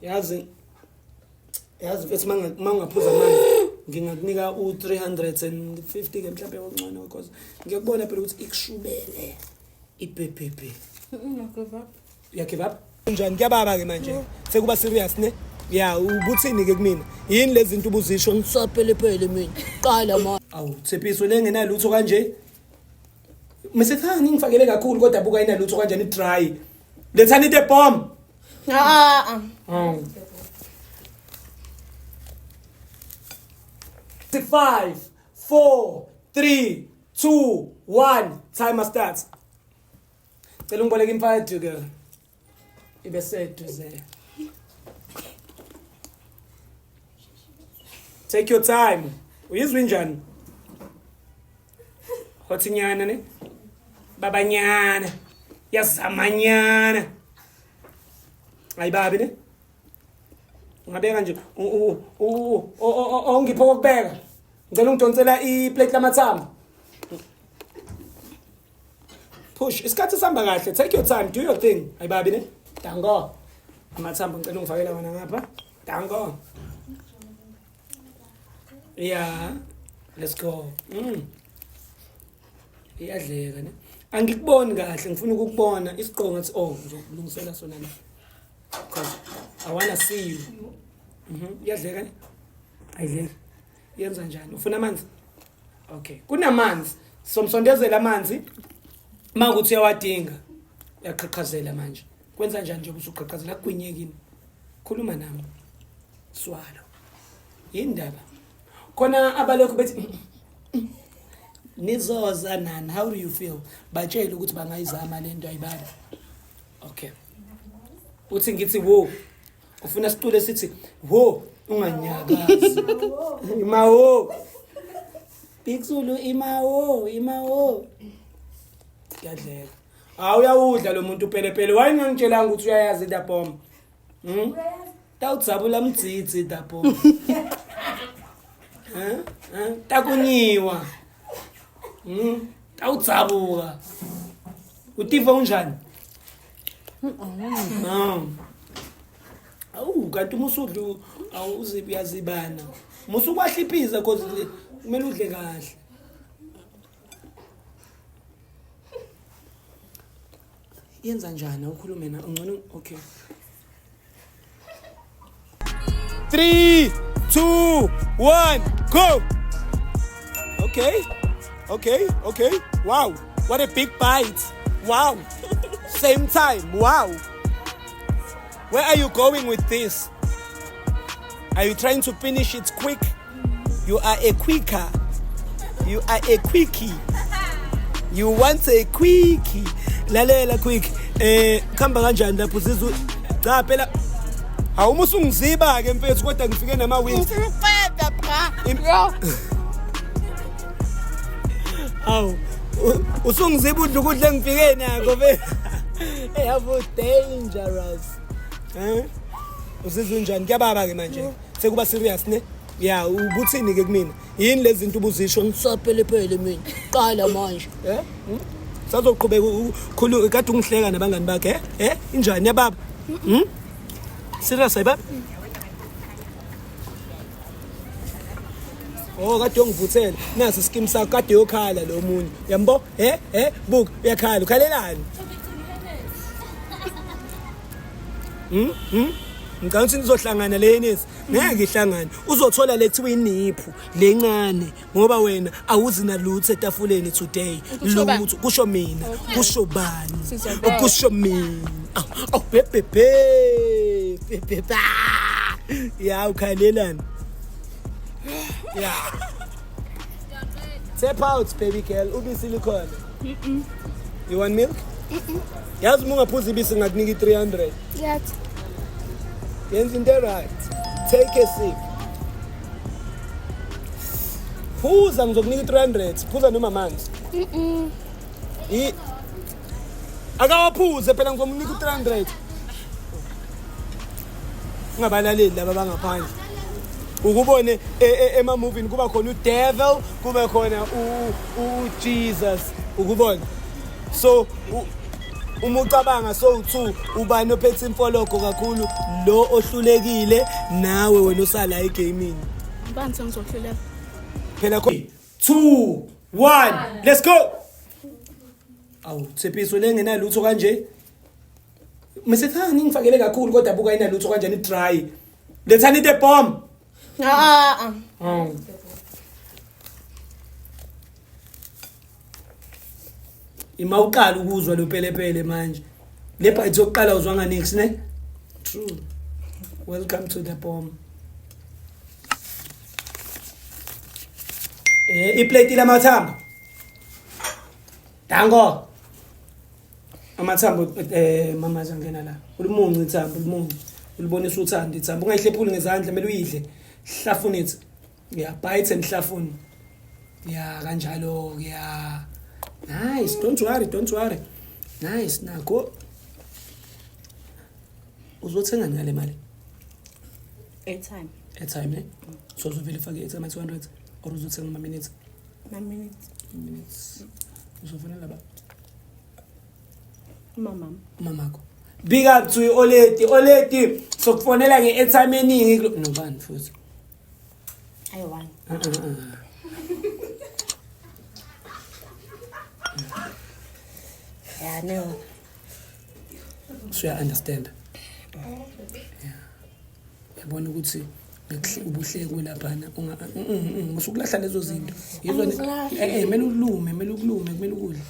Yazi yazi mfethu mangaphuza amanzi ngingakunika u-350 ke mhlawumbe okungcono because ngiyakubona phela ukuthi ikushubele ibhebhebhe. Give up. Uya give up? Njani kuyababa ke manje? Sekuba serious ne? Ya, ubuthini ke kumina? Yini lezi zinto ubuzisho? Ngisaphelepele mina. Qala ma. Awu, Tshepiso lengenalutho kanje. Mesethani ngifakele kakhulu kodwa buka inalutho kanjani dry. Lethani the bomb. Ah ah. Oh. 5 4 3 2 1 timer starts. Cela ungiboleke imfadu ke. Ibe seduze. Take your time. Uyizwa injani? Hothinyana ne? Babanyana. Yazamanyana. Ayibabi ne? Ungabeka nje ongipho kokubeka. Ngicela ungidonsela iplate lamathambo. Push. Isikhathi sihamba kahle. Take your time. Do your thing. Ayibabi ne? Dango. Amathambo ngicela ungifakela wona ngapha. Dango. Yeah. Let's go. Iyadleka ne. Angikuboni kahle ngifuna ukukubona isigqoko ngathi oh ngizokulungisela sona la. Because I wanna see you. Iyadleka ne? Ayidleki. Yenza njani? Ufuna amanzi? Okay. Kunamanzi. Somsondezela amanzi. Makuthi uyawadinga. Uyaqhaqhazela manje. Kwenza njani nje usuqhaqhazela kugwinyekini? Khuluma nami. Swalo. Yindaba. Khona abalokhu bethi nizoza nani how do you feel? Batshele ukuthi bangayizama lento ayibali. Okay. Uthi ngithi wo. Ufuna sicule sithi wo unganyakazi. Imawo. Big Zulu imawo, imawo. Kuyadleka. Hawu uyawudla lo muntu pelepele. Why ungangitshelanga ukuthi uyayazi indabhoma? Tawudzabula mdzidzi dabhoma. Eh? Eh? Takunyiwa. Tawudzabuka. Utiva unjani? Awu kanti uma usudla awuzibi uyazibana. Musukwahliphisa cause kumele udle kahle. Yenza njani ukhulume na ungcono okay. 3 2 1 go. Okay. Okay, okay. Wow. What a big bite. Wow. Same time. Wow. Where are you going with this? Are you trying to finish it quick? You are a quicker. You are a quickie. You want a quickie. Lalela quick. Khamba kanjani lapho uzizwa cha phela awuma usungiziba ke mfethu kodwa ngifike nama wings. Ngifuna ukuqeda bra. Yo. Awu usungiziba udla ukudla engifike nako be. Hey, how dangerous. Eh? Uzizwa unjani? Kuyababa ke manje. Sekuba serious ne? Ya, ubuthini ke kumina? Yini lezi zinto ubuzisho? Ngisaphelepele mina. Qala manje. Eh? Sazoqhubeka ukhulu kade ungihleka nabangani bakhe, eh? Eh? Injani yababa? Serious ayibaba? Oh kade ungivuthela. Nasi iskim sakho kade yokhala lo munye. Yambo? Eh? Eh? Buka uyakhala. Ukhalelani? Ngicabanga ukuthi nizohlangana le yenesi. Ngeke ihlangane. Uzothola le kuthiwa iniphu lencane ngoba wena awuzi nalutho etafuleni today. Kusho bani? Lutho kusho mina, kusho bani? Sizobona. Kusho mina. Oh bebebe. Bebebe. Ya ukhalelani? Yeah. Tap out baby girl, ubisi likhona. You want milk? Yazi uma ungaphuza ibisi ngakunika i-300. Yathi. Yenza into right. Take a sip. Phuza ngizokunika i-300. Phuza noma amanzi. I Akawaphuze phela ngizomnika u-300. Ungabalaleli laba bangaphandle. Ukubone ema-movini kuba khona u-devil, kube khona u-Jesus. Ukubona. So Uma ucabanga so2 ubani ophethe imfologo kakhulu lo ohlulekile nawe wena osala egaming. Ngibani sengizohluleka? Phela 2 1 let's go. Awu Tshepiso lengenalutho kanje. Mase cha ningifakele kakhulu kodwa buka inalutho kanjani dry. Lethani the bomb. Ah. Oh. Ima uqala ukuzwa lo pelepele manje. Le bite yokuqala uzwa nga next ne? True. Welcome to the bomb. Eh iplate lamathambo. Dango. Amathambo eh mama zangena la. Ulimuncu ithambo ulimuncu. Ulibonisa uthando ithambo ungayihlephuli ngezandla kumele uyidle. Hlafuna it. Yeah, bite and hlafuna. Yeah, kanjalo yeah. Nice, don't worry, don't worry. Nice, nakho. Uzothenga ngale mali? Airtime. Airtime ne? So uzovele ufake airtime 200 or uzothenga ama minutes? Ma minutes. Minutes. Uzofonela ba? Mama. Mamakho. Big up to Oleti. Oleti sokufonela nge-airtime eningi nobani futhi? I one. Yeah, no. So you understand. Yeah. Yabona ukuthi ubuhlekwe laphana unga usukulahla lezo zinto. Yizo eh kumele ulume, kumele ukulume, kumele ukudle.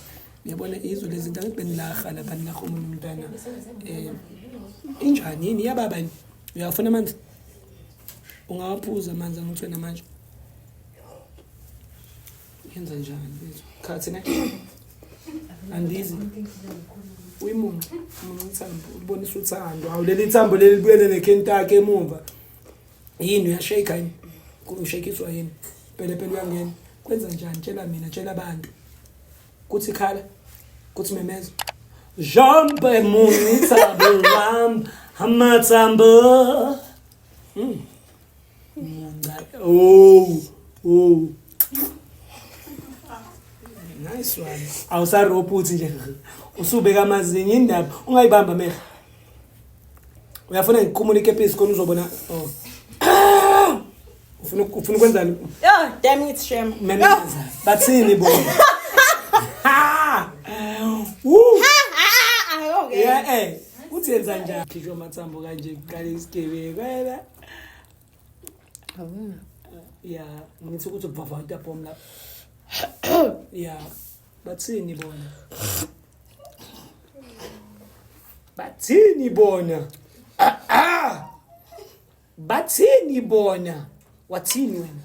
Uyabona yizo lezi zinto angithi benilaha lapha nilaha omunye umntwana. Eh injani yini iyababa yini? Uyafuna amanzi? Ungawaphuza amanzi angithi wena manje. Yenza njani bethu? Khathi ne? Andizi. Uyimuncu, umuncu ithambo, ulibonisa uthando. Awu leli thambo leli libuyele neKentucky emuva. Yini uyashake yini? Ushakiswa yini? Phela phela uyangena. Kwenza njani? Tshela mina, tshela abantu. Kuthi khala. Kuthi memeza. Jump emuncu ithambo lam amathambo. Munca. Oh, oh. Nice one. Awusarobhuthi nje. Usubeka amazinyo indaba. Ungayibamba mehlo. Uyafuna ngikhumule ikepisi khona uzobona. Oh. Ufuna ufuna ukwenzani? Oh, damn it, shame. Memeza. Bathini bona? Ha! Woo! Ah, okay. Yeah, eh. Uthi yenza njani? Khishwa amathambo kanje kuqala isigebengu. Wena. Yeah, ngithi ukuthi uvavanta bomb lapha. Yeah. Bathini bona? Bathini bona? Ah ah. Bathini bona? Wathini wena?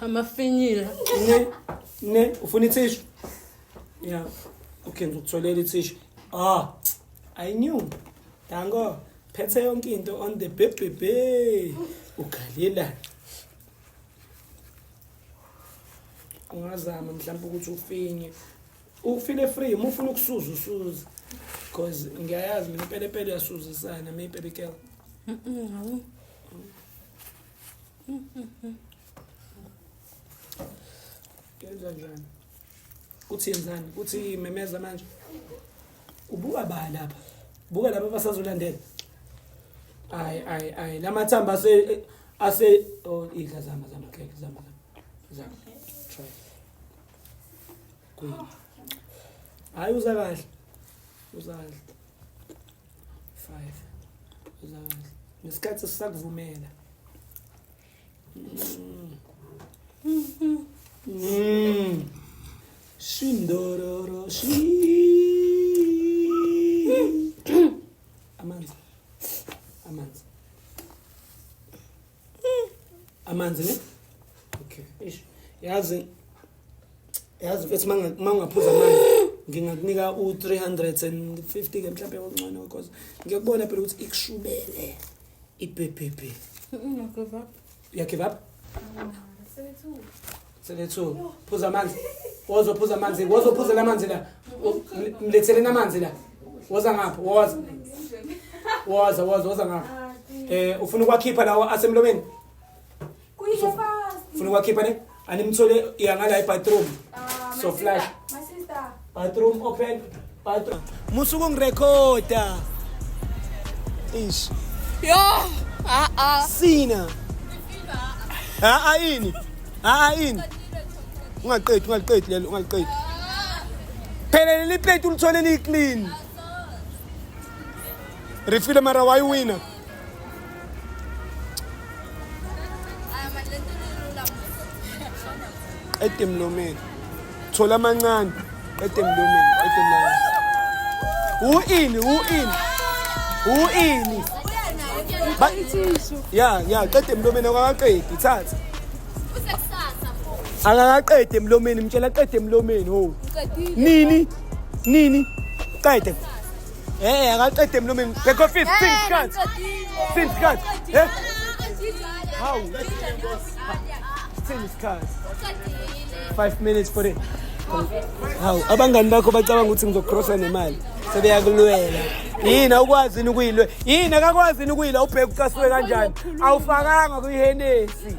Amafinyila. Ne ne ufuna ithishu? Yeah. Okay, ngizokutholela ithishu. Ah, I knew. Dango, phethe yonke into on the bebebe. Ugalela. Ungazama mhlawumbe ukuthi ufinye. Ufile free, uma ufuna ukusuza usuza. Because ngiyayazi mina pelepele uyasuzisana maybe baby girl. Yenza njani? Kuthi yenzani? Kuthi memeza manje. Ubuka ba lapha? Buka laba abasazolandela. Ay ay ay lamathambo ase ase oh idla zama zama keke zama zama. Zama. Try. Queen. Hayi uza kahle. Uza kahle. 5. Uza kahle. Nesikhathi sisakuvumela. Mm. Shindororo shi. Amanzi. Amanzi. Amanzi ne? Okay. Ish. Yazi yazi mfethu mangaphuza amanzi ngingakunika u-350 ke mhlawumbe okungcono because ngiyakubona phela ukuthi ikushubele ibhebhebhe. Give up. Uya give up? Sele-two. Phuza amanzi. Wozophuza amanzi. Wozophuzela amanzi la. Mletheleni amanzi la. Woza ngapha. Woza. Woza, woza, woza ngapha. Eh ufuna ukwakhipha lawo asemlomeni? Kuyisho fast. Ufuna ukwakhipha ne? Animthole iya ngala i-bathroom. So flash. My sister. Bathroom open. Bathroom. Musuku ngirekhoda. Ish. Yo. Ah ah. Sina. Ah ah ini. Ah ah ini. Ungaqedi, ungaqedi lelo, ungaqedi. Phela leli plate ulithole li clean. Refile mara why winner? Qede emlomeni. Thola amancane. Qede emlomeni, qede emlomeni. Uini, uini. Uini. Ba Ya, ya, qede emlomeni akakaqedi, thatha. Akakaqedi emlomeni, mtshela qede emlomeni ho. Nini? Nini? Qede. Eh, akaqede emlomeni. Bheka 15 seconds. 15 seconds. Eh? Hawu. 10 seconds. 5 minutes for it. Hawu, abangani bakho bacabanga ukuthi ngizocrossa nemali. Sebeyakulwela. Yini awukwazi yini ukuyilwe? Yini akakwazi yini ukuyila ubheke ucasuke kanjani? Awufakanga kuyihenesi.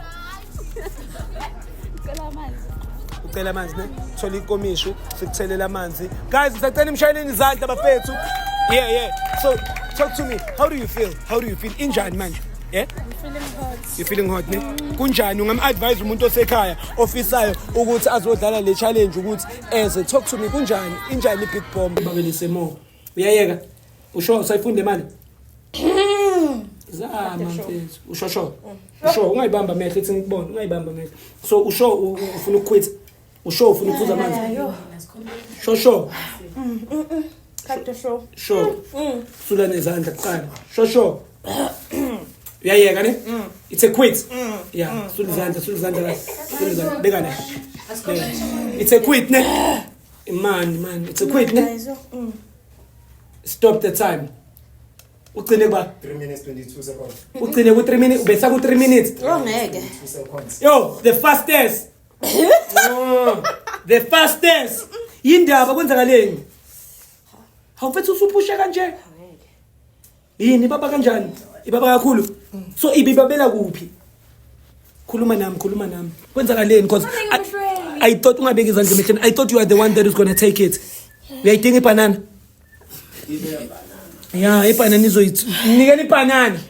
Ucela amanzi ne? Thola ikomishu, sikuthelela amanzi. Guys, ngisacela imshayeleni izandla bafethu. Yeah, yeah. So, talk to me. How do you feel? How do you feel? Injani manje? Yeah? You feeling hot ne? Kunjani ungam-advise umuntu osekhaya ofisayo ukuthi azodlala le challenge ukuthi eze talk to me kunjani injani i-big bomb babelise mo uyayeka usho usayifunda imali zama mfethu usho sho usho ungayibamba amehlo ethi ngikubone ungayibamba amehlo so usho ufuna ukuquit usho ufuna ukuphuza amanzi sho sho Cut the show. sho sula nezandla kuqala sho sho uyayeka ne it's a quit yeah sula izandla sula izandla la sula izandla beka la Beka. It's a quit ne man man it's a quit ne Guys, yo. Stop the time ugcine kuba 3 minutes 22 seconds. ugcine ku 3 minutes ubesa ku 3 minutes Oh, ngeke. 22 seconds. Yo, the fastest. Oh, the fastest. Yindaba kwenzakaleni? Hawu mfethu usuphusha kanje. Yini baba kanjani? Ibaba kakhulu. So ibibabela kuphi? Khuluma nami, khuluma nami. Kwenzakaleni because I thought ungabeki izandla emehlweni. I thought you are the one that is going to take it. Uyayidinga ibanana? Ya, ibanana izoyithi. Nikela ibanana.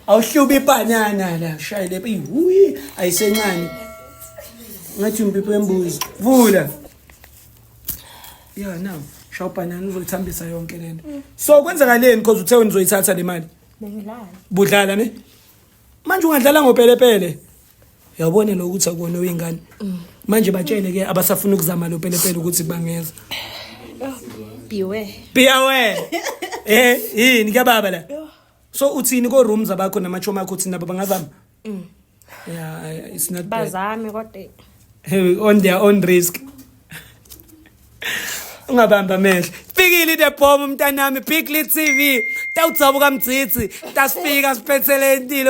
Awuhlubi ibanana la, shayele ihuyi ayisencane. Ngathi umpiphi wembuzi. Vula. Yeah, now. Shaya ubhanana uzoyithambisa yonke lento. So kwenzakaleni because uthe wena uzoyithatha le mali? Bengidlala. Budlala ne? Manje ungadlala ngopelepele. Uyabona lo ukuthi akuwona oyingane. Manje batshele ke abasafuna ukuzama lo pelepele ukuthi bangeza. Beware. Be aware. Eh, yini kuyababa la. So uthini ko rooms abakho namachoma akho uthini nabo bangazama? Yeah, it's not bad. Bazame kodwa. On their own risk. Ungabamba amehlo. Fikile the bomb mntanami, Big Lit TV. Tawudzabuka mdzidzi, tasifika siphethele intilo.